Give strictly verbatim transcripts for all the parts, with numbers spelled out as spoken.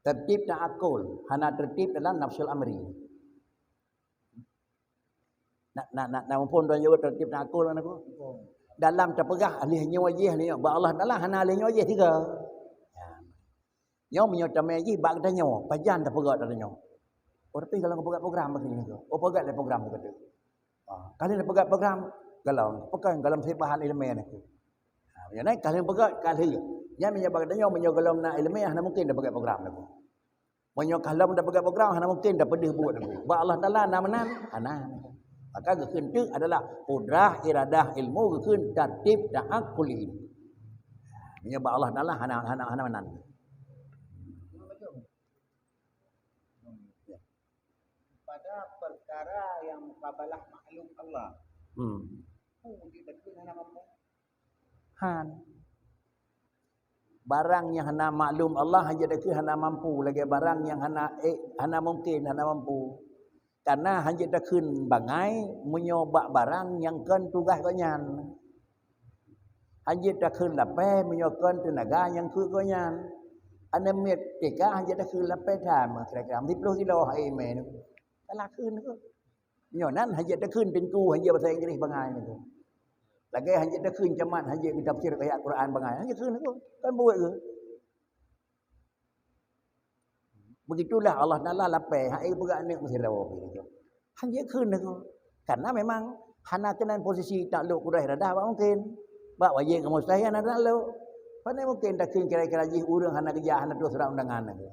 Tertib ta'akul, hana tertib dalam nafsul amri. Nak, nak, nak, nak muphom droe jaweueb tertib ta'akul kan aku? Dalam tapeugah ahli nyoe jih, ahli nyoe, bak Allah Taala hana ahli nyoe jih tiga. Ya. Nyoe meunyoe tamé jih bak geutanyoe, pajan tapeugah geutanyoe. Oh, tapi kalau peugah program begini tu. Oh, peugah le program begitu. Ah, kali ni peugah program, kalau bukan kalau mesti bahan ilmiah aku. Ha, meunyoe nai kali peugah kali. Nyan meunyoe bak geutanyoe meunyoe golom na ilmiah hana mungkin tapeugah program aku. Meunyoe ka lom tapeugah program, hana mungkin tapeudeuh buet nangku. Bak Allah Taala na meunan? Hana. Maka geukheun teuk adalah kudrah, iradah, ilmu geukheun tertib ta'akul. Meunyoe bak Allah Taala hana, hana, hana meunan. Pada perkara yang mukabalah makhluk Allah. Hmm. Pun dia betul hana mampu. Han. Barang nyang hana maklum Allah, hanjeuet takheun hana mampu, lagée barang nyang hana, eh, hana mungken, hana mampu. Karena hanjeuet takheun bangai meunyoe bak barang nyang kon tugaih gobnyan. Hanjeuet takheun lapée meunyoe kon teunaga nyang keu gobnyan. Aneuk miet T K hanjeuet takheun lapée tham, kira-kira siplôh kilo hai mé. Salah kheun tu. Nyoe nan hanjeuet takheun teungku, hanjeuet bahasa Inggris bangai nangku. Lagée hanjeuet takheun camat, hanjeuet geutafsir ayat Quran bangai. Hanjeuet kheun nangku. Kan buet ke? Begitulah Allah Taala lapée, hai peugah aneuk meusidroe nangku. Hanjeuet kheun nangku. Karena memang hana keunan posisi takluk kudrah iradah bak mungken. Bak wajéb ngon mustahil hana takluk. Pane mungken takheun kira-kira jih ureuëng hana geujak, hana tuh surat undangan nangku.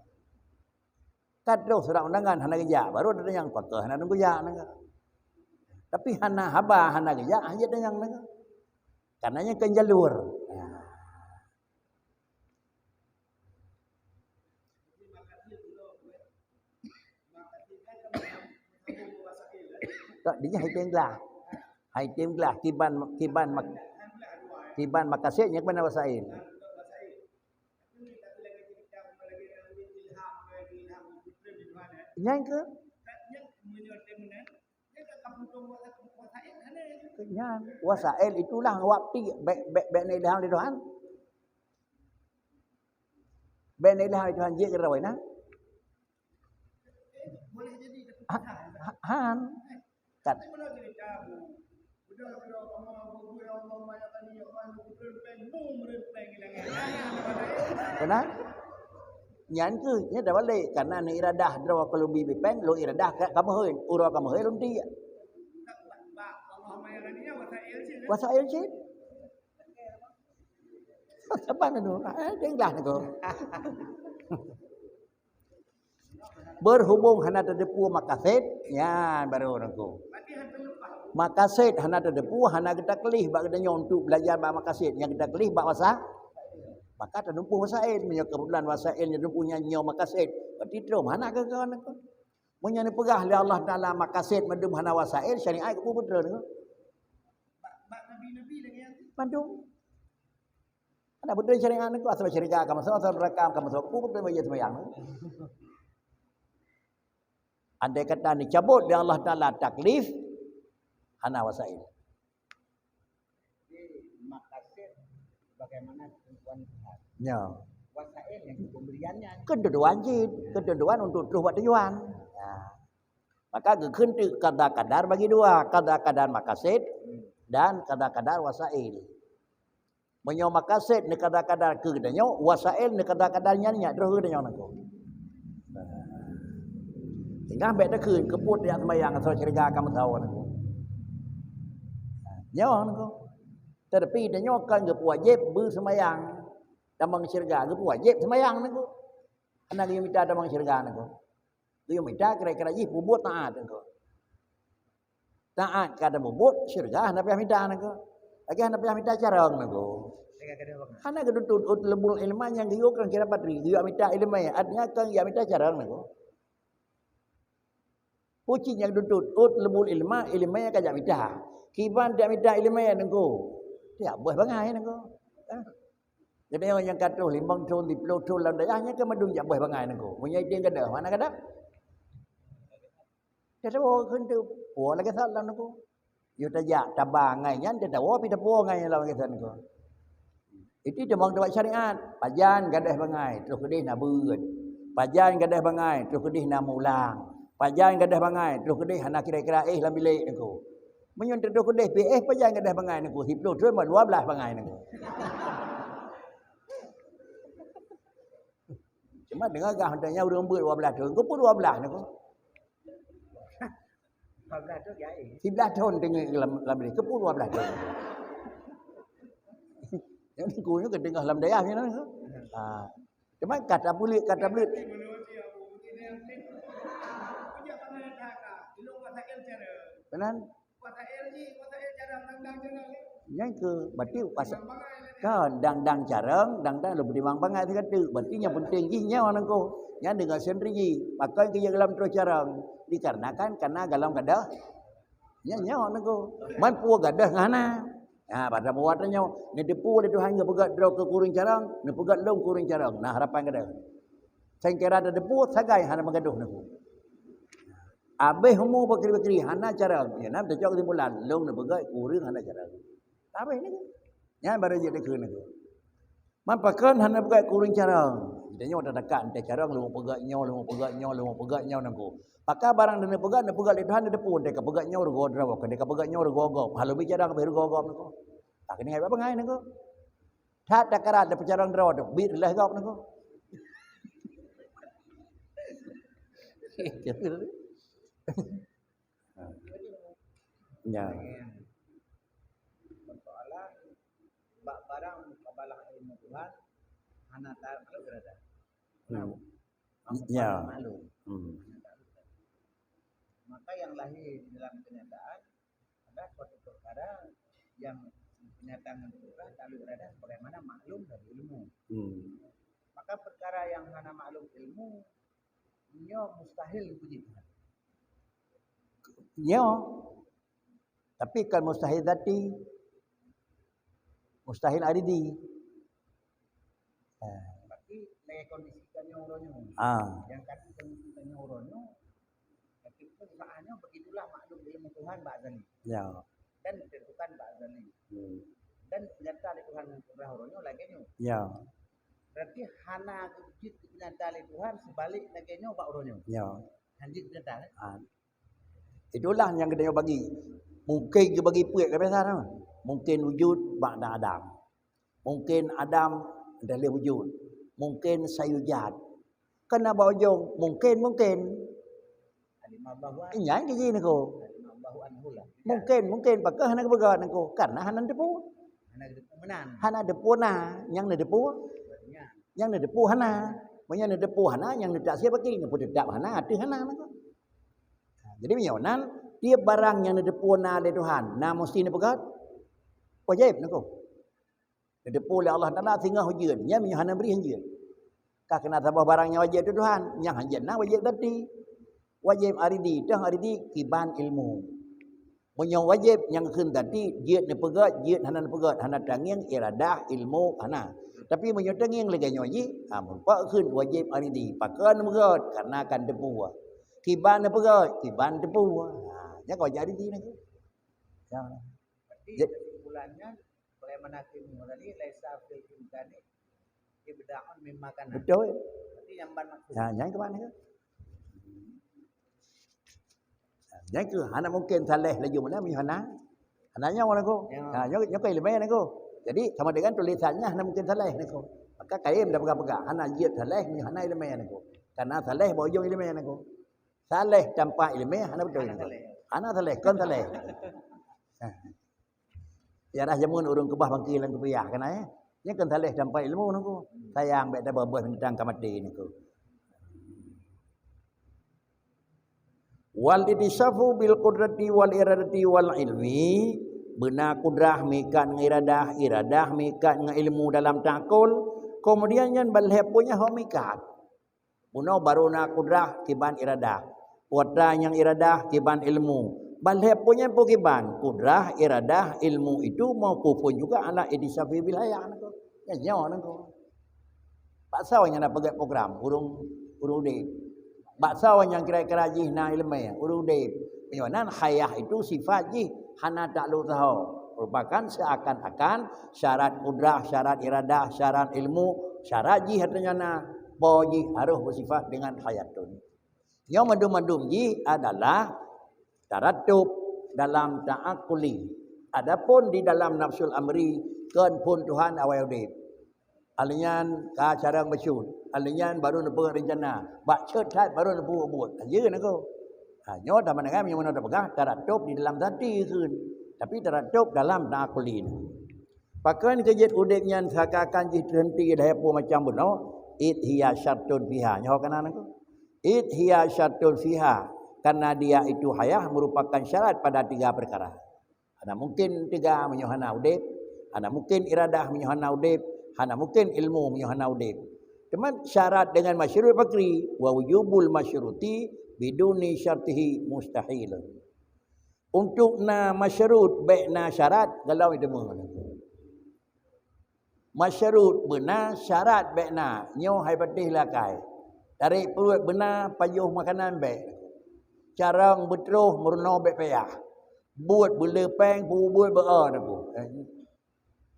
Ka troh surat undangan hana geujak, baru ada nyang pakon hana geujak nangka. Tapi hana haba, hana geujak, hanjeuet nyang nangka. Karena nyan kon jalur. Ya. Tak, dia hai tem glah. Hai tem glah, kiban, kiban mak-, kiban makasih nyan keuban wasail. Nyan ke? Nyan. Wasail itulah waktu bek, bek, bek na ilham di Tuhan. Bek na ilham di Tuhan, jeuet keurawa na. Ha, ha, han. Kan. Beuna? Nyan keuh, nyan dah balek. Karena ni iradah droe keuleubi bipeng, lo iradah ka, ka meuhôi. Uroe ka meuhôi, lom tiek. Wasail cit. Saban tu. Eh, tinggal tu. Berhubung hana teudepu makased, nyan baru nangku. Makased hana teudepu, hana geutaklif bak geutanyoe untuk belajar bak makased, nyang geutaklif bak wasa-, maka teuneumpuh wasail. Meunyoe keubeutulan wasail nyang teuneumpuh nyan nyoe makased, berarti troh hana keu nangku. Meunyoe neupeugah lé Allah Taala makased mandum hana wasail, syariat keu peue beutôi nangku? Mandum. Hana beutôi syariat nangku, asai syeuruga ka masôk, asai neuraka ka masôk, peue beutôi bak jih seumayang. Andai kata neucabot lé Allah Taala taklif, hana wasail. Makased bagaimana ketentuan Tuhan. Ya. Wasail yang pemberiannya. Ketentuan cit, ketentuan untuk troh bak tujuan. Ya. Maka geukheun teuk kada kadar bagi dua, kada kadar makased dan kada kadar wasail. Meunyoe makased neukada-kada keu geutanyoe, wasail neukada-kada nyan nyak droe geutanyoe nangku. Sehingga bék takheun keupeue tajak seumayang asoe syeuruga ka meusawa nangku. Nyoe nangku. Tetapi tanyoe kan geupeuwajéb beuseumayang tamong syeuruga, geupeuwajéb seumayang nangku. Hana geuyue mita tamong syeuruga nangku. Geuyue mita kira-kira jih peubuet taat nangku. Taat ka tamubuet, syeuruga hana payah mita nangku. Lagée hana payah mita carông nangku. Hana geutuntut utlubul ilma nyang geuyue kan kira patri, geuyue mita ileumé, artinya kan geuyue mita carông nangku. Pucit nyang geutuntut utlubul ilma, ileumé ka jak mita. Kiban jak mita ileumé nangku. Tiap boh bangai nangku. Jadi nyang ka troh limong thon, siplôh thon lam dayah nyan kan mandum jak boh bangai nangku. Meunyoe idéng gadoh, mana gadoh? Teutabôh kheun teuk, puwoe lagée salam nangku. Yôh tajak taba ngai nyan teutabôh pi tapuwoe ngai lam lagée salam nangku. Itu teumong teubat syariat, pajan gadôh bangai, troh keudeh na beuet. Pajan gadeh bangai, troh keudeh na mulang. Pajan gadeh bangai, troh keudeh hana kira-kira éh lam bilék niko. Meunyoe troh keudeh pih éh pajan gadeh bangai niko, siplôh thon dua belas bangai niko. Cuma deungoe gah tanya ureuëng beuet dua belas thon, keupeue dua belas niko? Dua belas thon ya, eh. Sibelas thon teungoh lam, lam bilék, keupeue dua belas thon? Yang niko nyoe keuteungoh lam dayah nyoe. Ha. Cuma kata bulik, kata bulik. Benar? Nyang ke, berarti pasal kan dang-dang carong, dang-dang lom dimang bangai sigateuk. Berarti yang penting jih nyoe nangko. Nyang dengan sendiri jih. Pakon ke lam terus carong. Dikarenakan karena galam gadah. Nyang nyoe nangko. Man pue gadah ngana. Ha, pada buat nyoe. Ni depu oleh Tuhan ke peugah droe ke kurung carong, ni peugah lom kurung carong. Nah, harapan gadah. Sengkera ada depu, sagai hana meugadoh nangko. Abéh umu bakri-bakri hana cara. Ya, nam teucok kesimpulan, lôn neupeugah kureueng hana cara. Abéh ni. Nyan baru jeuet dikeue nangko. Man pakon hana peugah kureueng cara. Kita nyoe dah dekat, entah cara lôn peugah nyoe, lôn peugah nyoe, lôn peugah nyoe nangko. Pakon barang dan peugah, neupeugah lé Tuhan, neudepu, entah ka peugah nyoe rugoe droe, entah ka peugah nyoe rugoe gob. Halo bicara ka rugoe gob nangko. Tak kena bangai nangko. That takaran dah peucarong droe tu, bit leh gob nangko. Ya. Persoalan bak barang kabalah ilmu Tuhan hana takluk iradah. Hmm. Maksud Ya. Maklum. Hmm. Hana takluk iradah. Maka yang lahir di dalam kenyataan ada suatu perkara yang kenyataan ngon fitrah takluk iradah sebagaimana maklum dari ilmu. Hmm. Maka perkara yang hana maklum ilmu, nyoe mustahil dipuji Tuhan. Nyoe. Tapi kan mustahil zati. Mustahil aridi. Ha. Berarti lagèe kondisi tanyoe uroe nyoe. Ah. Yang kata kondisi tanyoe uroe nyoe, tapi pun saatnya begitulah maklum ilmu Tuhan bak zali. Ya. Dan ditentukan bak zali. Hmm. Dan nyata di Tuhan ngon kudrah uroe nyoe lagèe nyoe. Ya. Berarti hana geujeuet nyata lé Tuhan sebalik lagèe nyoe bak uroe nyoe. Ya. Hanjeuet nyata kan? Ah. Itulah yang kita bagi. Mungkin geubagi peuet ka biasa tu. Mungkin wujud ba'da adam. Mungkin adam dah lé wujud. Mungkin sayujad. Kan na bak ujong, mungkin, mungkin. Alimallahu an-, Ingat ke ji niko? Alimallahu anhu lah. Mungkin, mungkin pakon hana geupeugah niko. Karena hana depu. Hana depu meunan. Hana depu na, nyang na depu. Nyang na depu hana. Meunyoe na depu hana, nyang na taksir bagi, na pun tetap hana, ateueh hana niko. Jadi meunyoe nan, tiep barang nyang na depu na lé Tuhan, na mesti na peugah. Wajib niko. Neudepu lé Allah Taala singoh ujeuen, nyan meunyoe hana bri hanjeuet. Ka keunan saboh barang nyang wajéb teuh Tuhan, nyang hanjeuet na wajéb zati. Wajéb aridi, teuh aridi kiban ilmu. Meunyoe wajéb nyang kheun zati, jeuet neupeugét, jeuet hana neupeugét, hana tangieng iradah, ilmu, hana. Tapi meunyoe tangieng lagée nyoe jih, ha, meurupa kheun wajéb aridi. Pakon neupeugét? Karena kan teupeue. Kiban neupeugét? Kiban teupeue. Ha, nyan ka wajéb aridi na. Ya. Berarti kesimpulannya, bagaimana Tirmidzi tadi, "Laisa fil imkani ibda'un mimma kana." Betul. Berarti nyang ban maksud. Ya, nyang ke mana ke? Nyang ke, hana mungkin salah laju mana, mi hana. Hana nyawa aku. Ya. Ha, nyawa, nyawa ilmu aku. Jadi, sama dengan tulisannya hana mungkin salah aku. Maka kain dah pegang-pegang. Hana jeuet salah, mi hana ilmu aku. Karena salah, bak ujung ilmu aku. Salah tanpa ilmu, hana betul. Hana salah. Hana salah, kon salah. Ha. Ya dah jameun ureuëng keubah bangki lam kupiah keunan, eh. Nyan kan salah tanpa ilmu nangku. Sayang bék tabah-bah binatang ka maté nangku. Wal ittisafu bil qudrati wal iradati wal ilmi, beuna kudrah meuikat ngon iradah, iradah meuikat ngon ilmu dalam takol, kemudian nyan balhée punya hok meuikat. Bunoe baru na kudrah kiban iradah. Watée nyang iradah kiban ilmu. Balhée punya pun kiban, kudrah, iradah, ilmu itu mauqufun juga ala ittisafi bil hayah nangku. Ya, nyoe nangku. Paksa nyang na peugét program, ureuëng, ureuëng udeb. Paksa nyang kira-kira jih na ilmu, ureuëng udeb. Meunyoe nan hayah itu sifat jih hana takluk saho. Merupakan seakan-akan syarat kudrah, syarat iradah, syarat ilmu, syarat jih artinya na. Po jih harôh beusifat dengan hayatun. Nyoe mandum-mandum jih adalah taratub dalam ta'akuli. Adapun di dalam nafsul amri, kon phon Tuhan awai udeb. Alinyan ka carông bacut, alinyan baru neupeubuet rencana, bak cot that baru neupeubuet. Ayeue nangko. Ha, nyoe tamangat nyang meunan tapeugah taratub di dalam zati kheun, tapi taratub dalam ta'akuli. Pakon keu jeuet udeb nyan seakan-akan jih teuhenti lhèe ploh macam bunoe, id hiya syartun fiha. Nyoe kana nangko. Id hiya syartun fiha, karena dia itu hayah merupakan syarat pada tiga perkara. Hana mungkin teuga meunyoe hana udeb, hana mungkin iradah meunyoe hana udeb, hana mungkin ilmu meunyoe hana udeb. Teuma syarat dengan masyrut pakri, wa wujubul masyruti biduni syartihi mustahil. Untuk na masyrut bèk na syarat, galom iteumé. Masyrut beuna, syarat bèk na, nyoe hai patéh lé akai. Tarek pruet beuna, pajoh makanan bèk. Carông beutroh meurunoe bèk payah. Buet beuleu pèng, peubuet beu-o nangko.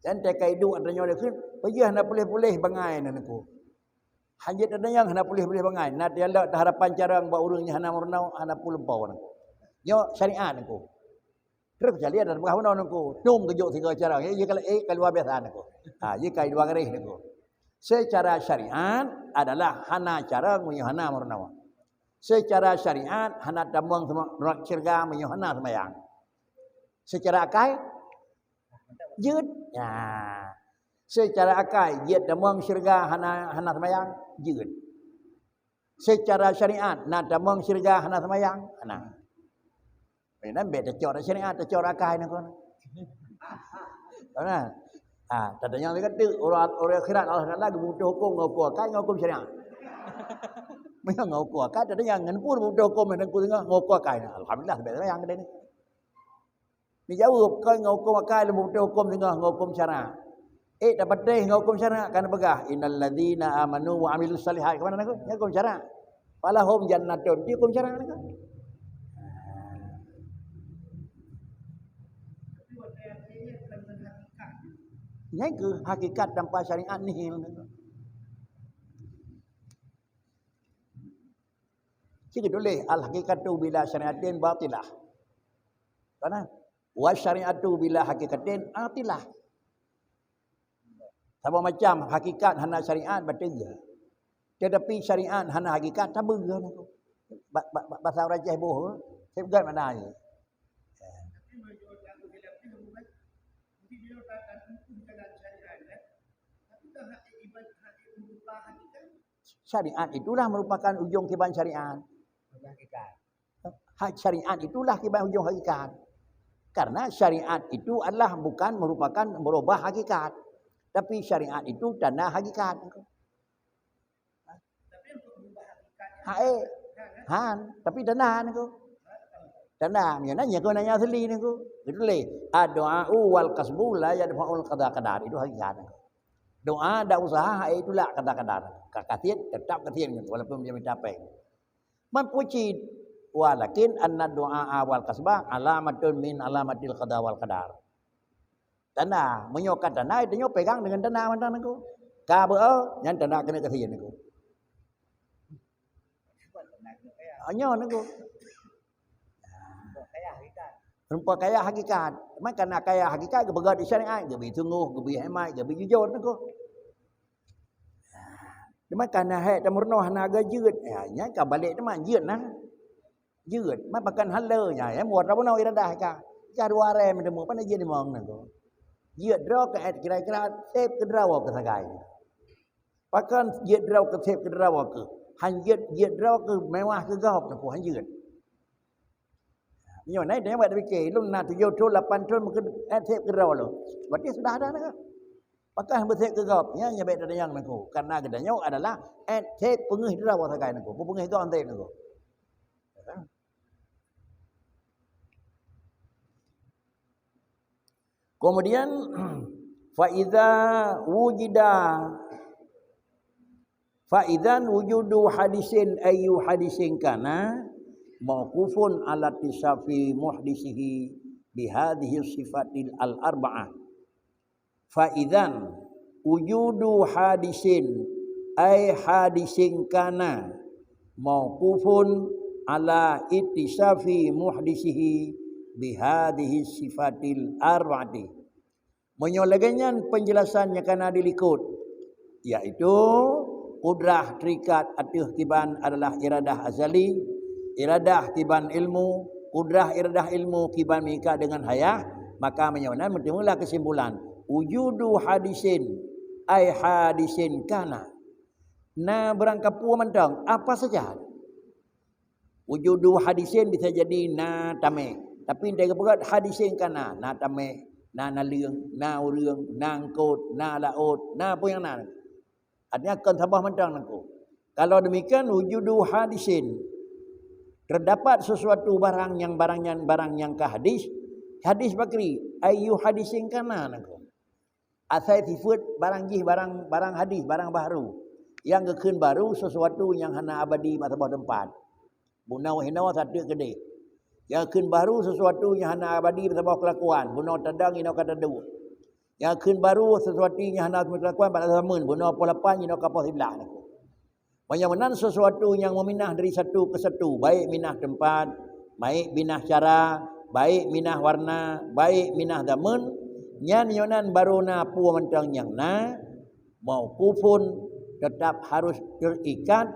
Dan teuka iduek ata nyoe deukeue, peujeuet hana puléh-puléh bangai nangko. Hanjeuet ata nyang hana puléh-puléh bangai, na teuka lheueh harapan carông bak ureueng nyang hana meurunoe, hana puléh-puléh nangko. Nyoe syariat nangko. Trok calian dan peugah bunoe nangko. Dum geujok sigoe carông. Eh, jih ka, eh, ka luar biasa nangko. Ha, jih ka luar garéh nangko. Secara syariat adalah hana carông meunyoe hana meurunoe. Secara syariat hana tamong sama-, syeuruga meunyoe hana seumayang. Secara akai, jeuet. Ya. Secara akai, jeuet tamong syeuruga hana, hana seumayang, jeuet. Secara syariat, na tamong syeuruga hana seumayang? Hana. Meunan bèk tacok syariat, tacok akai nangko. Hana. Ha, tatanyong lagèe tu, ureueng, ureueng akhirat Allah Taala geupeutoh huköm ngon huköm akai ngon huköm syariat. Meunyoe ngon huköm akai, tatanyong ngon peue geupeutoh huköm ngon huköm akai. Alhamdulillah, leubeh sayang keudeh ni. Neujaweueb, kon ngon huköm akai lôn beutôi huköm singoh ngon huköm syara. Eh, tapatéh ngon huköm syara, kan peugah, "Innal ladzina amanu wa amilus shalihat." Keumanan aku? Nyan huköm syara. "Falahum jannatun." Di huköm syara kan? Nyan keuh hakikat tanpa syariat nihil. Cit tuléh, "Al-haqiqatu bila syari'atin batilah." Kana? "Wa syari'atu bila haqiqatin atilah." Saboh macam hakikat hana syariat, bateue. Tetapi syariat hana hakikat, tabeue nangko. Ba-, ba-, ba-, basa ureueng Aceh boh, seb gét makna jih. Syariat itulah merupakan ujong kiban syariat. Hakikat. Ha, syariat itulah kiban ujong hakikat. Karena syariat itu adalah bukan merupakan merubah hakikat. Tapi syariat itu tanda hakikat. Ha, eh. Han, tapi tanda nangko. Tanda, misalnya nyan keuh nanya asli nangko. Itu lé, "Ad-du'a'u wal kasbu la yadfa'ul qada qadar." Itu hakikat. Doa dan usaha hai tulak kata kadar. Ka kasiet, tetap kasiet nyan, walaupun dia minta péng. Man peue cit, walakin anna du'a wal kasba alamatun min alamatil qada wal qadar. Tanda, meunyoe ka tanda, itu nyoe pegang dengan tanda mantong nangko. Ka beu, nyan tanda keuneuk kasiet nangko. Nyoe nangko. Rupa kaya hakikat. Maka na kaya hakikat geupeugah di syariat, geubi sungguh, geubi hemat, geubi jujur nangko. Maka na hek tameurunoe hana geuh jeuet. Ya, nyan ka balek teuma jeuet nah. Jeuet, maka pakon hana, ya, ya muat bunoe iradah ka. Ka dua aré meuteumé, pane jeuet limong nangko. Jeuet droe keu kira-kira seb keu droe keu sagai. Pakon jeuet droe keu seb keu droe keu. Han jeuet, jeuet droe keu mewah keu gob nangko, han jeuet. Nyoe nai teunyong bak tapike, lôn na tujoh thon, lapan thon meukeudeh seb keudroe lôn. Berarti sudah ada dah. Pakon beuseb keu gob, nyan nyang bèk tatanyong nangko. Karena geutanyoe adalah seb peungeuh droe sagai nangko, peungeuh gob seb nangko. Kemudian, fa idza wujida, fa idzan wujudu hadisin ayyu hadisin kana mauqufun ala tisafi muhdisihi bihadhihi sifatil al-arba'ah. Fa idzan wujudu hadisin ai hadisin kana mauqufun ala ittisafi muhdisihi bihadhihi sifatil arba'ati. Meunyoe lagée nyan penjelasan nyang kana dilikot, yaitu kudrah terikat ateueh kiban adalah iradah azali, iradah kiban ilmu, kudrah iradah ilmu kiban meuikat dengan hayah, maka meunyoe nan meuteumeulah kesimpulan, wujudu hadisin, ai hadisin kana. Na barang kapue mantong, apa saja. Wujudu hadisin bisa jadi na tamé. Tapi entah geupeugah hadisin kana, na tamé, na naleueng, na ureueng, na eungkot, na laôt, na peue nyang na. Artinya kon saboh mantong nangku. Kalau demikian, wujudu hadisin, terdapat sesuatu barang nyang, barang nyang, barang nyang ka hadis, hadis bakri, ayyu hadisin kana nangku. Asai sifeuet barang jih, barang, barang hadis, barang baharu. Nyang geukheun baru sesuatu nyang hana abadi bak saboh teumpat. Bunoe hinoe sateuk keudeh. Nyang geukheun baru sesuatu nyang hana abadi bak saboh keulakuan. Bunoe tadong hinoe ka taduek. Nyang geukheun baru sesuatu nyang hana keulakuan bak saboh zameun. Bunoe poh lapan hinoe ka poh siblaih. Meunyoe meunan sesuatu nyang meuminah dari satu ke satu, baik minah teumpat, baik minah cara, baik minah warna, baik minah zameun, nyan yonan baru na peue mantong nyang na, mauqufun, tetap harus terikat,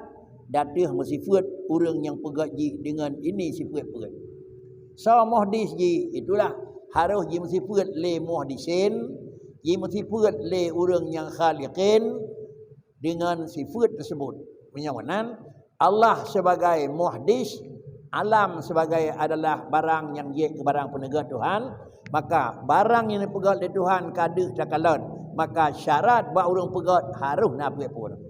ateueh meusifeuet ureuëng nyang peugét jih deungon ini sifeuet-peue. Soe muhdis jih, itulah harus jimeusifeuet lé muhdisin, jimeusifeuet lé ureuëng nyang khaliqin, dengan sifat tersebut. Meunyoe meunan, Allah sebagai muhdis, alam sebagai adalah barang nyang jeuet keu barang peuneugét Tuhan, maka barang nyang dipeugét lé Tuhan ka deuh takalon, maka syarat bak ureuëng peugét harôh na peuet-peuet.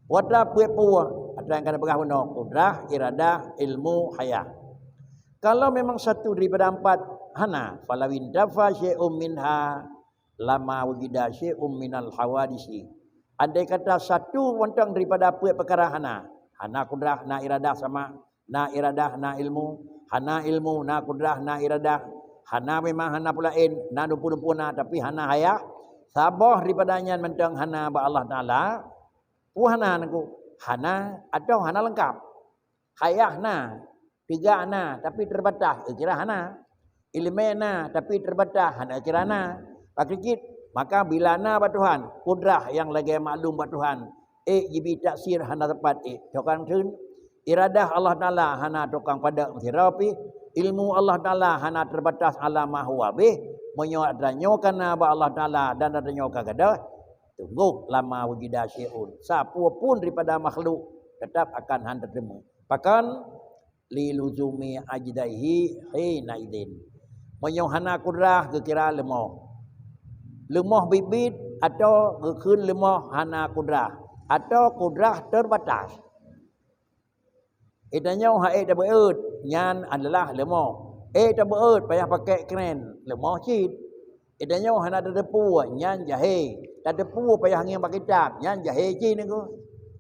Peue atra peuet-peuet? Atra nyang ka neupeugah bunoe, kudrah, iradah, ilmu, hayah. Kalau memang satu daripada empat hana, falau intafa syai'un minha lama wujida syai'un minal hawadisi. Andai kata satu mantong daripada peuet peukara hana, hana kudrah, na iradah sama, na iradah, na ilmu, hana ilmu, na kudrah, na iradah, hana memang hana peue laén, na dumpeue-dumpeue na, tapi hana hayah, saboh daripada nyan mantong hana bak Allah Taala, peue hana nangku? Hana atau hana leungkap. Hayah na, teuga na, tapi terbatas, eukira hana. Ileumé na, tapi terbatas, hana eukira na. Pakri cit, maka bila na bak Tuhan, kudrah nyang lagée maklum bak Tuhan, ék jibi taksir hana teumpat ék, tokang theun. Iradah Allah Taala hana tokang padab meusidroe pih. Ilmu Allah Taala hana terbatas alam ma huwa bih. Meunyoe atra nyoe ka na bak Allah Taala dan atra nyoe ka gadôh, tunggu lama wujida syai'un. Sapeue pun daripada makhluk tetap akan hana teuteumu. Pakon? Liluzumi ajdaihi hina idzin. Meunyoe hana kudrah geukira leumoh. Leumoh biet-biet atau geukheun leumoh hana kudrah, atau kudrah terbatas. Geutanyoe han ék tabeuet, nyan adalah leumoh. Ék tabeuet payah pakai kren, leumoh cit. Geutanyoe hana tateupeue, nyan jahé. Tateupeue payah ngieng bak kitab, nyan jahé cit nangku.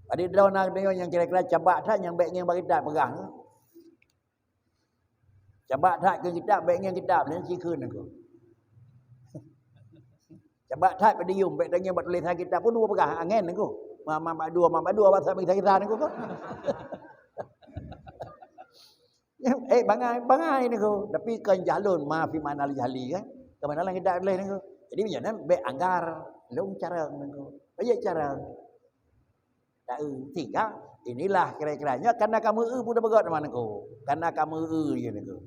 Padub droe na geutanyoe nyang kira-kira cabak that nyang bék ngieng bak kitab peugah. Cabak that keu kitab, bék ngieng kitab, nyan cit kheun nangku. Cabak that padiyum, bék tangieng bak tulésan kitab pun dua peugah, angén nangku. Ma, ma, ma dua, ma, ma dua, basa kisah-kisah nangku. Eh, bangai, bangai nangku. Tapi kon jahlun, ma fi ma'nal jahli kan. Keumanaan kita tuléh nangku. Jadi, meunyoe nyan bék anggar, lôn carông nangku. Bék carông. Taeu. Sehingga inilah kira-kira nyoe karena kamoe eu pun beugöt teuma nangku. Karena kamoe eu je nangku.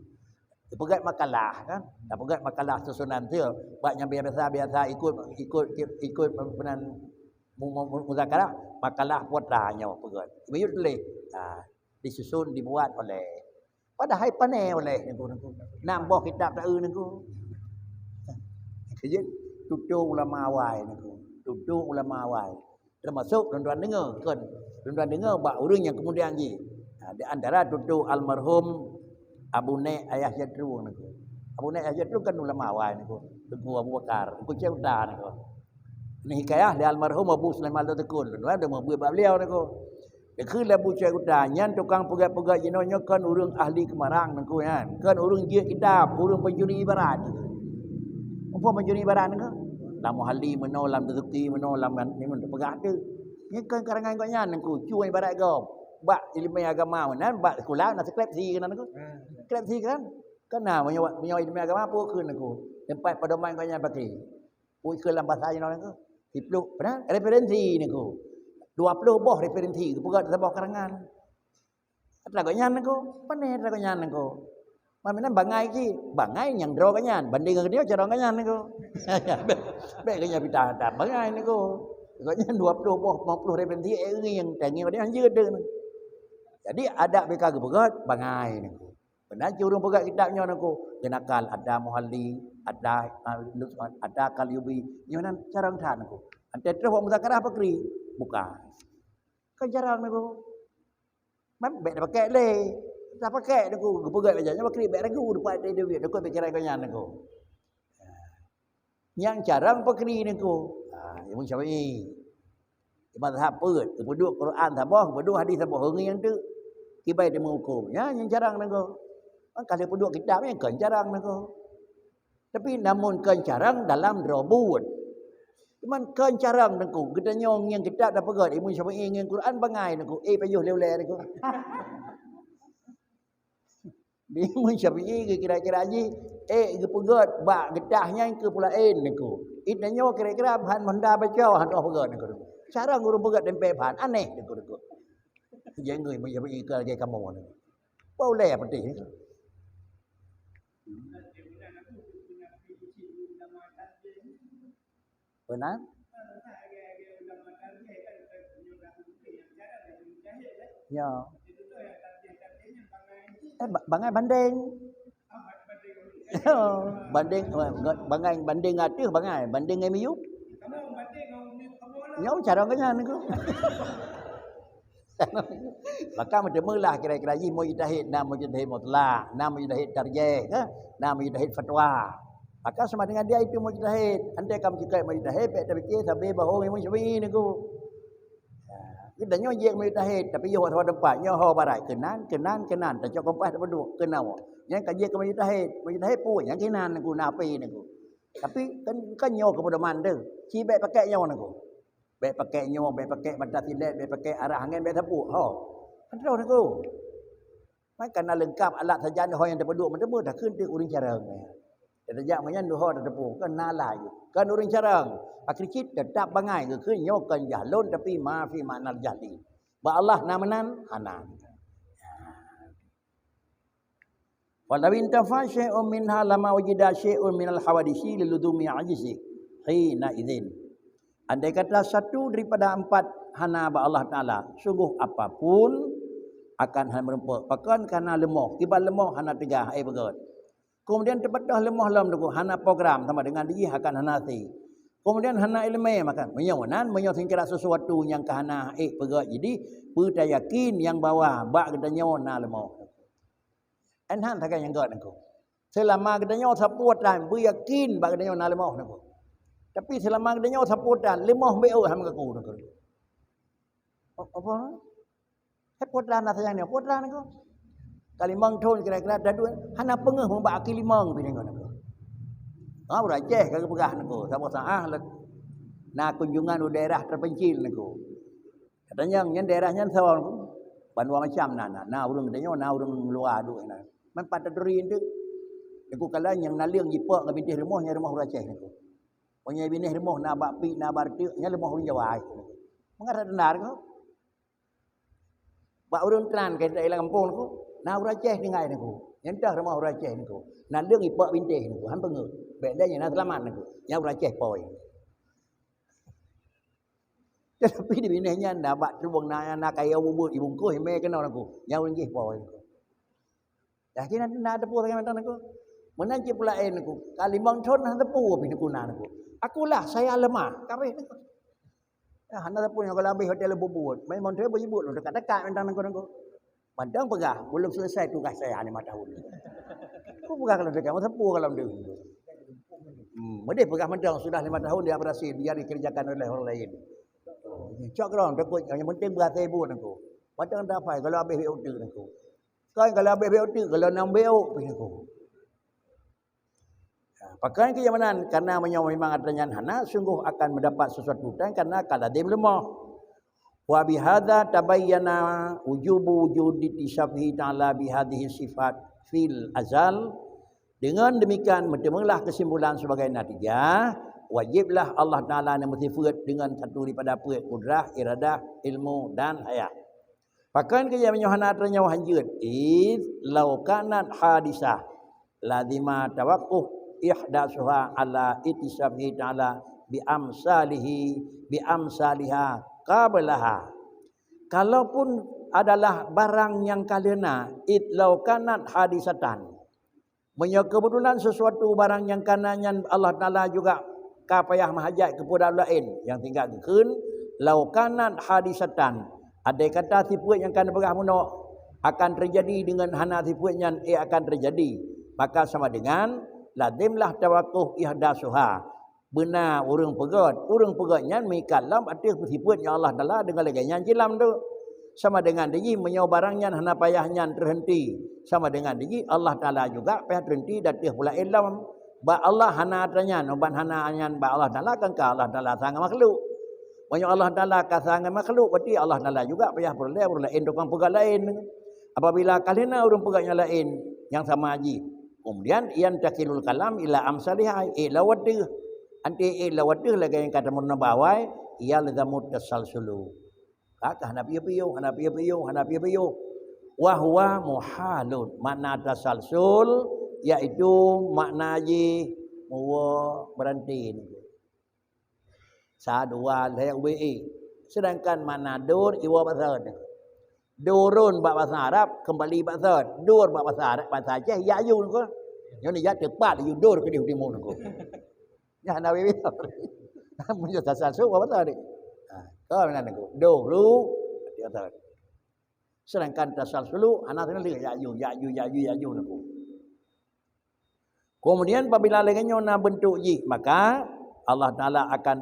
Peugöt makalah kan. Dah peugöt makalah susunan tu. Bak nyang biasa-biasa ikut, ikut, ikut peunan mu-, mu-, mu-, muzakarah, makalah putra nyoe peugöt. Miyueb tuléh. Ha, disusun, dibuat oleh. Padahai pané oleh nangku, nangku. Nam boh kitab taeu nangku. Kejeuet tutoe ulama awai nangku. Tutoe ulama awai. Termasuk lôn tuan deungoe, kon. Lôn tuan deungoe bak ureuëng nyang kemudian jih. Ha, di antara tutoe almarhum Abu Nek Ayah Jatru nangku. Abu Nek Ayah Jatru kan ulama awai nangku. Teungku Abu Bakar, Teungku Syekh Uta nangku. Ini hikayah di almarhum Abu Sulaiman Al-Tekun. Lôn tuan deungoe buet bak beliau nangku. Dikheun lé Abu Syekh Uta, nyan tukang peugöt-peugöt jinoe nyoe kon ureuëng ahli keumarang nangku nyan. Kon ureuëng jeuet kitab, ureuëng pencuri ibarat. Muphom pencuri ibarat nangku? Lam Muhalli meunoe, lam Tazkiyah meunoe, lam ni meunoe peugah tu. Nyan kon karangan gobnyan Teungku, cue ibarat gob. Bak ileumèe agama meunan, bak sikula na skripsi keunan Teungku. Skripsi kan? Kan na meunyoe, meunyoe ileumèe agama peue kheun Teungku? Teumpat pedoman gobnyan pakri. Peue kheun lam basa jinoe Teungku? Siplôh, peue na? Referensi Teungku. Dua ploh boh referensi geupeugah saboh karangan. Atra gobnyan Teungku, pane atra gobnyan Teungku. Meunan bangai cit, bangai nyang droe gobnyan, banding ngon geutanyoe carông gobnyan Teungku. Bèk, bèk gobnyan pita that bangai Teungku. Gobnyan dua ploh boh, lima ploh referensi, eh, ngieng, tangieng gobnyan hanjeuet Teungku. Jadi, adak bèk ka geupeugah bangai Teungku. Meunan cit ureueng peugah kitab nyoe Teungku, geunakal ada Muhalli, ada, ah, ada Qalyubi. Nyoe nan carông that Teungku. Antara troh bak muzakarah pakri? Bukan. Kan carông Teungku. Man bèk tapakèk lé. Tapakèk Teungku, geupeugah lagèe nyan, pakri bèk ragu, teumpat teubiet, takot pikiran gobnyan Teungku. Nyang carông pakri Teungku. Ha, Imam Syafi'i. Mazhab peuet, geupeuduek Quran saboh, geupeuduek hadis saboh, ngieng teuk. Kiban teumeuhukôm. Nyan nyang carông Teungku. Man ka lheueh peuduek kitab nyan kon carông Teungku. Tapi namun kon carông dalam droe buet. Cuman kon carông Teungku, geutanyoe ngieng kitab tapeugah Imam Syafi'i ngieng Quran bangai Teungku. Eh, pajoh lé ulèe Teungku. Di Imam Syafi'i geukira-kira jih, eh, geupeugah bak geutah nyan keu peulaén Teungku. Geutanyoe kira-kira han honda baco han troh peugah Teungku. Carông ureueng peugah tempé phan, aneh Teungku, Teungku. Jangan Imam Syafi'i keu lagèe kamoe Teungku. Bau lé putih Teungku. Beuna? Ya. Eh, ba-, bangai bandeng. Bandeng, eh, bangai bandeng ateuh bangai, bandeng ngon miyueb. Nyoe carông gobnyan Teungku. Maka meuteumé lah kira-kira jih mujtahid, na mujtahid mutlak, na mujtahid tarjih, kan? Na mujtahid fatwa. Maka sama dengan dia itu mujtahid. Andai ka meucukot mujtahid, bèk tapike sabe bahô Imam Syafi'i Teungku. Ya, geutanyoe jeuet mujtahid, tapi yoh saboh teumpat, nyoe ho barat, keunan, keunan, keunan, tacok kompas tapeuduek, keunan. Nyan ka jeuet keu mujtahid. Mujtahid peue? Nyan keunan Teungku, na api Teungku. Tapi kan, kan nyoe keu pedoman tu. Ci bèk pakèk nyoe Teungku. Bèk pakèk nyoe, bèk pakèk mata silét, bèk pakèk arah angén, bèk tapeuduek. Ho. Kan troh Teungku. Man ka na leungkap alat sajan ho nyang tapeuduek meuteumé, takheun teuk ureueng carông. Tajak meunyan dua ho tateupeue, kan na laju. Kan ureueng carông. Pakri cit teutap bangai geukheun nyoe kon jahlon tapi ma fi ma'nal jahli. Bak Allah na meunan? Hana. Walau intafa syai'un minha lama wujida syai'un minal hawadisi liluzumi ajizi hina idzin. Andai kata satu daripada empat hana bak Allah Taala, sungguh apapun akan hana meureumpok. Pakon? Karena leumoh. Kiban leumoh? Hana teuga, hai peugöt. Kemudian teupeutôh leumoh lom Teungku, hana program sama dengan dijih akan hana hase. Kemudian hana ileumèe makan. Meunyoe meunan, meunyoe seucara sesuatu nyang ka hana ék peugöt, jadi peue tayakin nyang bahwa bak geutanyoe na leumoh. Enhan sagai nyang göt Teungku. Seulama geutanyoe sapeue tan, beuyakin bak geutanyoe na leumoh Teungku. Tapi seulama geutanyoe sapeue tan, leumoh beu hana meugaku Teungku. Apa? Hai putra na sayang nyoe, putra Teungku. Ka limong thon kira-kira dadua, hana peungeuh meubak aki limong pih Teungku. Ha, ureueng Aceh ka geupeugah Teungku, saboh saát lé-, na kunjungan u daerah terpencil Teungku. Katanyong nyan daerah nyan saboh Teungku. Bandua macam na, na, na ureueng geutanyoe, na ureueng luwa duek na. Man pat taturi eunteuk. Teungku, kalon nyang naleueng jipok ngon bintéh rumoh, nyan rumoh ureueng Aceh Teungku. Meunyoe binéh rumoh na bak pik, na bak reuteuek, nyan rumoh ureueng Jawa Teungku. Mangat that teunar Teungku. Bak ureueng Tran ka ilang gampông Teungku, na ureueng Aceh tinggai Teungku. Nyan teuh rumoh ureueng Aceh Teungku. Naleueng ipok bintéh Teungku, han peungeuh. Bèk lé nyan na seulamat Teungku. Nyan ureueng Aceh poi. Tetapi di binéh nyan na bak trueng na, na kayèe bubut ibungkôh imè keunoe Teungku. Nyan ureueng jih poi Teungku. Dah kira na teupeue sagai mantong Teungku. Meunan cit peulaén Teungku. Ka limong thon hana teupeue pih Teungku na Teungku. Akulah saya lemah. Ka abéh Teungku. Ya, hana teupeue nyoe kalau abéh watèe lôn peubuet. Memang tu beuibuet lôn dekat-dekat mantong Teungku, Teungku. Mantong peugah, belum selesai tugas saya lima tahun. Ku peugah kalau dekat, masa peue kalau tu. Hmm, meudeh peugah mantong sudah lima tahun dia berhasil, dia dikerjakan oleh orang lain. Cok keudroe, takot yang penting berhasil buet Teungku. Mantong dah pai kalau abéh beu teuk Teungku. Kan kalau abéh beu teuk, kalau nam beu pih Teungku. Ha, pakon keu nyang meunan, karena meunyoe memang atra nyan hana, sungguh akan mendapat sesuatu tan karena ka lazem leumoh. Wa bihadza tabayyana wujubu wujudi ittisafihi ta'ala bihadhihi sifat fil azal. Dengan demikian, meuteumeulah kesimpulan sebagai natijah, wajiblah Allah Ta'ala nyang beusifeuet dengan satu daripada peuet, kudrah, iradah, ilmu, dan hayat. Pakon keu nyang meunyoe hana teunyau hanjeuet? Id lau kanat hadisah, lazima tawaqquf ihdasuha ala ittisafihi ta'ala bi amsalihi, bi amsaliha qablaha. Kalaupun adalah barang nyang ka leuna, id lau kanat hadisatan. Meunyoe keubeutulan sesuatu barang nyang kana nyan Allah Ta'ala juga ka payah meuhajat keupada laén, nyang tinggai geukheun, lau kanat hadisatan, andai kata sifeuet nyang ka neupeugah meunoe akan teujadi deungon hana sifeuet nyan, eh, akan teujadi, maka sama dengan lazimlah tawaqquf ihdasuha. Beuna ureuëng peugét, ureuëng peugét nyan meuikat lom ateueh peusifeuet nyan Allah Ta'ala, deungon lagée nyan jilam tu. Sama dengan dijih meunyoe barang nyan hana payah nyan teuhenti, sama dengan dijih Allah Ta'ala juga payah teuhenti di ateueh peulaén lom. Bak Allah hana atra nyan, ubat hana nyan bak Allah Ta'ala, kan ka Allah Ta'ala sa ngon makhluk. Meunyoe Allah Ta'ala ka sa ngon makhluk, berarti Allah Ta'ala juga payah peureulée ureuëng laén tukang peugét laén. Apabila ka leuna ureuëng peugét nyang laén nyang sama jih, kemudian yantakilul kalam ila amsalihai, eh, lawat deuh. Anti, eh, lawat deuh lagée nyang ka tameurunoe bak awai, yalzamu tasalsulu. Ka, ka hana piôh-piôh, hana piôh-piôh, hana piôh-piôh. Wa huwa muhalun. Makna tasalsul, yaitu makna jih meuwoe, meuranté. Sa, dua, lhée, ubé, eh. Sedangkan makna dur, iwoe bak sot. Durun bak basa Arab, kembali bak sot. Dur bak basa Arab, basa Aceh, ya'yun ko. Nyoe ni jak teupat, yu dur keudeh u timu ko. Nyan hana beda. Meunyoe tasalsul, apa tadi? Ha, ka meunan ko. Dahulu, dia tadi. Sedangkan tasalsulu, hana keuneuk lé, ya'yun, ya'yun, ya'yun, ya'yun ko. Kemudian, apabila lagée nyoe na bentuk jih, maka Allah Ta'ala akan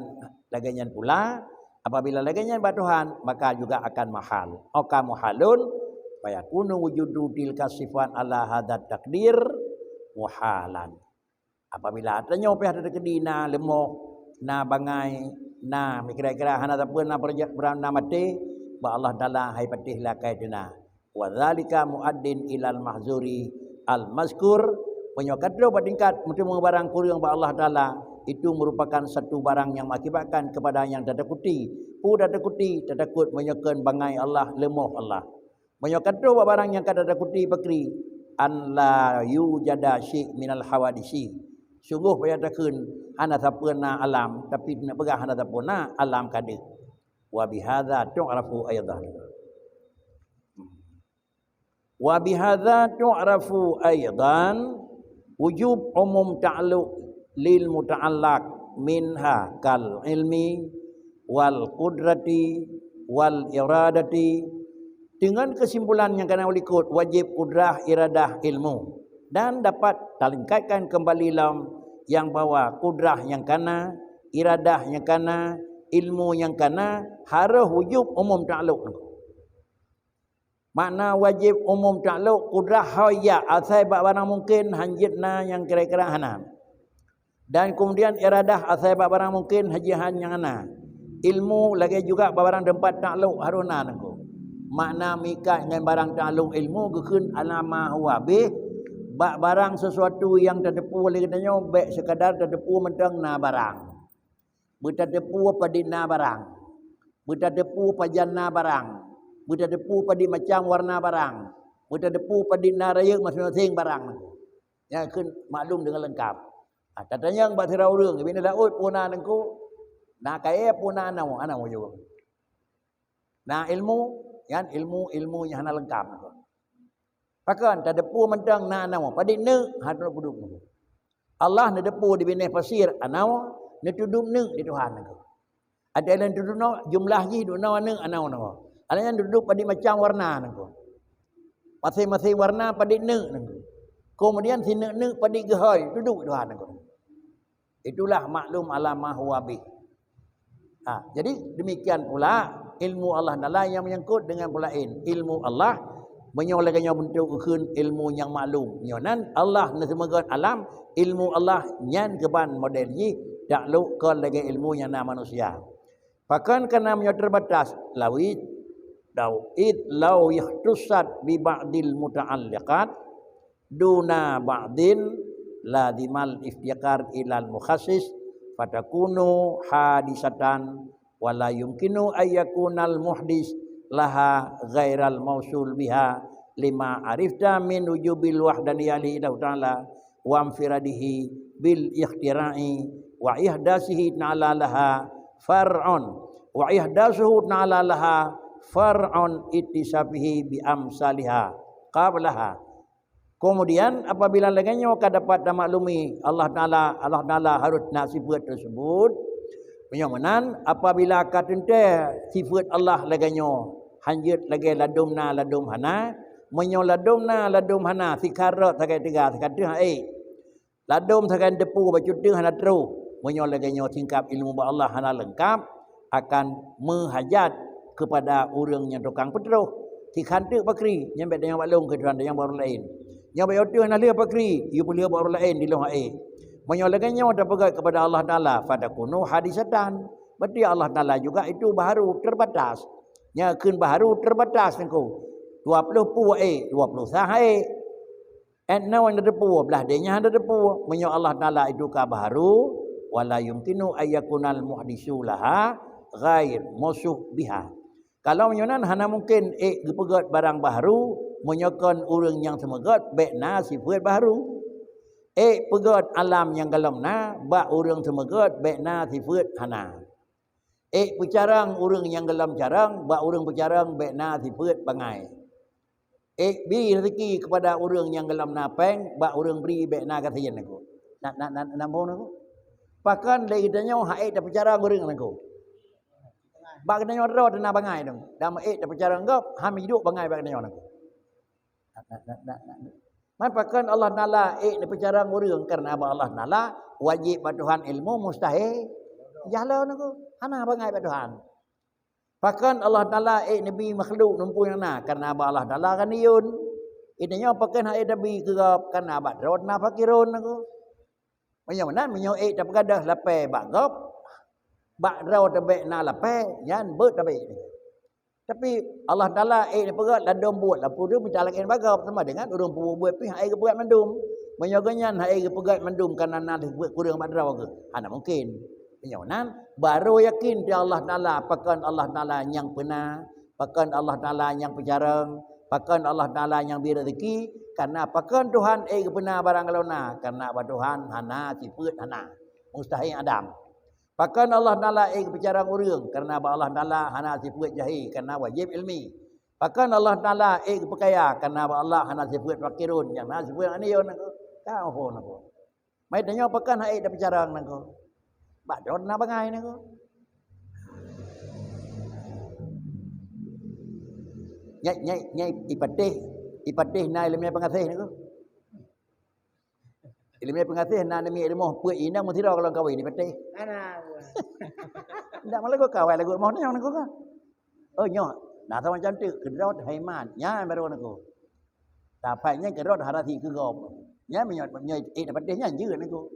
lagée nyan pula. Apabila lagée nyan bak Tuhan, maka juga akan mahal. Oka muhalun, fayakunu wujudu tilka sifat ala hadzat takdir muhalan. Apabila tanyoe pih ada keudi na leumoh, na bangai, na kira-kira hana sapeue, na peureuja-, na maté, bak Allah Ta'ala hai patéh lakée teuna. Wa dzalika muaddin ilal mahzuri al mazkur, meunyoe ka troh bak tingkat meuteumé barang kureueng bak Allah Ta'ala, itu merupakan satu barang yang mengakibatkan kepada nyang tatakuti. Peue tatakuti? Tatakot meunyoe kheun bangai Allah, leumoh Allah. Meunyoe ka troh bak barang nyang ka tatakuti pakri, an la yujada syai' minal hawadisi. Sunggoh payah takheun hana sapeue na alam, tapi neupeugah hana sapeue na alam ka deuh. Wa bihadza tu'rafu aidan. Wa bihadza tu'rafu aidan wujub umum ta'alluq lil muta'allaq minha kal ilmi wal qudrati wal iradati. Dengan kesimpulan nyang kana likot, wajib kudrah, iradah, ilmu, dan dapat talingkatkan kembali lom nyang bahwa kudrah nyang kana, iradah nyang kana, ilmu nyang kana, harôh wujub umum ta'alluq. Makna wajib umum ta'alluq, kudrah hoi ya asai bak barang mungken hanjeuet na nyang kira-kira hana. Dan kemudian iradah asai bak barang mungken hanjeuet nyang hana. Ilmu lagée juga bak barang teumpat ta'alluq harôh na nangko. Makna meuikat ngon barang ta'alluq ilmu geukheun ala ma huwa bih, bak barang sesuatu nyang tateupeue lé geutanyoe bék sekadar tateupeue mantong na barang. Beutateupeue padit na barang. Beutateupeue pajan na barang. Beutateupeue padit macam warna barang. Beutateupeue padit na rayeuk maséng-maséng barang. Nyan kheun maklum deungon leungkab. Ha, tatanyong bak sidroe ureuëng, bak laôt peue na nangko, na kayée peue na anoe, anoe jaweueb. Na ilmu, nyan ilmu-ilmu nyang hana leungkab. Pakon, tateupeue mantong na anoe, padit neuk, ha, neutudôb nangko. Allah neuteupeue di binéh pasir anoe, neutudôb neuk di Tuhan nangko. Ada lôn tudôb noe, jumlah jih dua noe aneuk anoe nangko. Aneuk nyan tudôb padit macam warna nangko. Maséng-maséng warna padit neuk nangko. Kemudian sineuk-neuk padit geuhôi, tudôb Tuhan nangko. Itulah maklum ala ma huwa bih. Ha, jadi demikian pula ilmu Allah Taala nyang menyangkut dengan peulaén. Ilmu Allah, meunyoe lagée nyoe bentuk ukheun ilmu nyang maklum. Nyoe nan Allah neuseumeugöt alam, ilmu Allah nyan keuban model jih taklok kon lagée ilmu nyang na manusia. Pakon kana meunyoe teubatas, lawi dau id lau ikhtussat bi ba'dil muta'alliqat duna ba'din lazimal iftiqar ilal mukhassis fatakunu hadisatan wa la yumkinu ayyakunal muhdis laha ghairal mausul biha lima arifta min wujubil wahdaniyah lillahi ta'ala wa infiradihi bil ikhtira'i wa ihdasihi ta'ala laha far'un wa ihdasuhu ta'ala laha far'un ittisafihi bi amsaliha qablaha. Kemudian apabila lagée nyoe ka dapat tamaklumi Allah Taala, Allah Taala harus na sifat tersebut. Meunyoe meunan, apabila ka teuntée sifat Allah lagée nyoe, hanjeuet lagée ladom na ladom hana, meunyoe ladom na ladom hana, sikarot sagai teuga, sikarot hana ék. Ladom sagai deupeu bacut teuh hana troh. Meunyoe lagée nyoe tingkab ilmu bak Allah hana leungkab, akan meuhajat keupada ureuëng nyang tukang peutroh. Sikhan teuk pakri, nyan bék tanyong bak lôn keu Tuhan, tanyong bak ureuëng laén. Nyoe bék yoh teuh hana lheueh pakri, yue peulheueh bak ureuëng laén di lôn hana ék. Meunyoe lagée nyoe tapeugét keupada Allah Taala, fatakunu hadisatan. Berarti Allah Taala juga itu baharu terbatas. Nyan kheun baharu terbatas nangku. Dua ploh pue ék, dua ploh sah ék. Ét nyoe hana teupeu, blah deh nyan hana teupeu. Meunyoe Allah Taala itu ka baharu, wala yumkinu ayyakunal muhdisu laha ghair mausuh biha. Kalau meunyoe nan hana mungken ék geupeugét barang baharu, meunyoe kon ureuëng nyang seumeugét bék na sifeuet baharu. Ék peugét alam nyang gohlom na bak ureuëng seumeugét bék na sifeuet hana. Ék peucarang ureuëng nyang gohlom carang bak ureuëng peucarang bék na sifeuet bangai. Ék bri rezeki keupada ureuëng nyang gohlom na péng, bak ureuëng bri bék na gasien nangku. Na, na, na, na boh nangku. Pakon lé geutanyoe hana ék tapeucarang ureuëng nangku. Bak geutanyoe droe teuh na bangai dong. Dak meuék tapeucarang gob, hana jiduek bangai bak geutanyoe nangku. Na, na, na, na, na. Man pakon Allah Taala ék tapeucarang ureuëng, kareuna bak Allah Taala wajéb bak Tuhan ilmu mustahil. Jahlo nangku, hana bangai bak Tuhan. Pakon Allah Taala ék neubi makhluk lumpur nyang na, kareuna bak Allah Taala kan iyun. Geutanyoe pakon hana ék tabi keu gob, kareuna bak droe na fakirun nangku. Meunyoe meunan, meunyoe ék tapeugadôh lapée bak gob, bak droe tabék na lapée, nyan beuet tabék. Tapi Allah Taala ék neupeugét ladom buet lapue teuh mita lagée bak gob, sama dengan ureuëng peubuet buet pih hana ék geupeugét mandum. Meunyoe geuhnyan hana ék geupeugét mandum kareuna na lheueh buet kureueng bak droe geuh, hana mungken. Meunyoe nan, barô yakin di Allah Taala, pakon Allah Taala nyang peuna, pakon Allah Taala nyang peucarong, pakon Allah Taala nyang bri rezeki, kareuna pakon Tuhan ék geupeuna barang gohlom na, kareuna bak Tuhan hana sifeuet hana. Mustahil adam. Pakon Allah Taala ék geupecarong ureuëng, kareuna bak Allah Taala hana sifeuet jahé, kareuna wajéb ilmi. Pakon Allah Taala ék geupeukaya, kareuna bak Allah hana sifeuet fakirun, nyang na sifeuet aniyun nangku. Ka ho nangku. Mai tanyoe pakon hana ék tapeucarong nangku. Bak droe na bangai nangku. Nyai, nyai, nyai ipatéh, ipatéh na ileumé peungaséh nangku. Ileumé peungaséh na neumi ilmu peuet inong meusidroe golom kawé di patéh. Ana. Ndak malah kawé lagu moh nyoe nangku ka. Oh nyoe, na sama macam tu, keudroe haiman, nyan baru nangku. Tapai nyan keudroe harati keu gob. Nyan meunyoe, meunyoe ék patéh nyan jeuet nangku.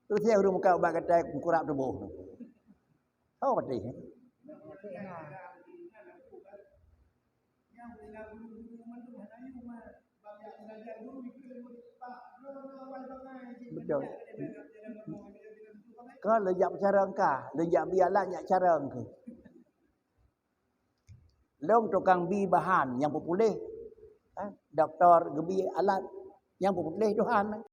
Terus ya ureuëng muka ubat gatai meukurab tuboh nangku. Tahu patéh. Betul. Ka lôn jak peucarong ka, lôn jak bi alat jak carong keuh. Lôn tukang bi bahan nyang peupuléh, eh, doktor geubi alat nyang peupuléh Tuhan.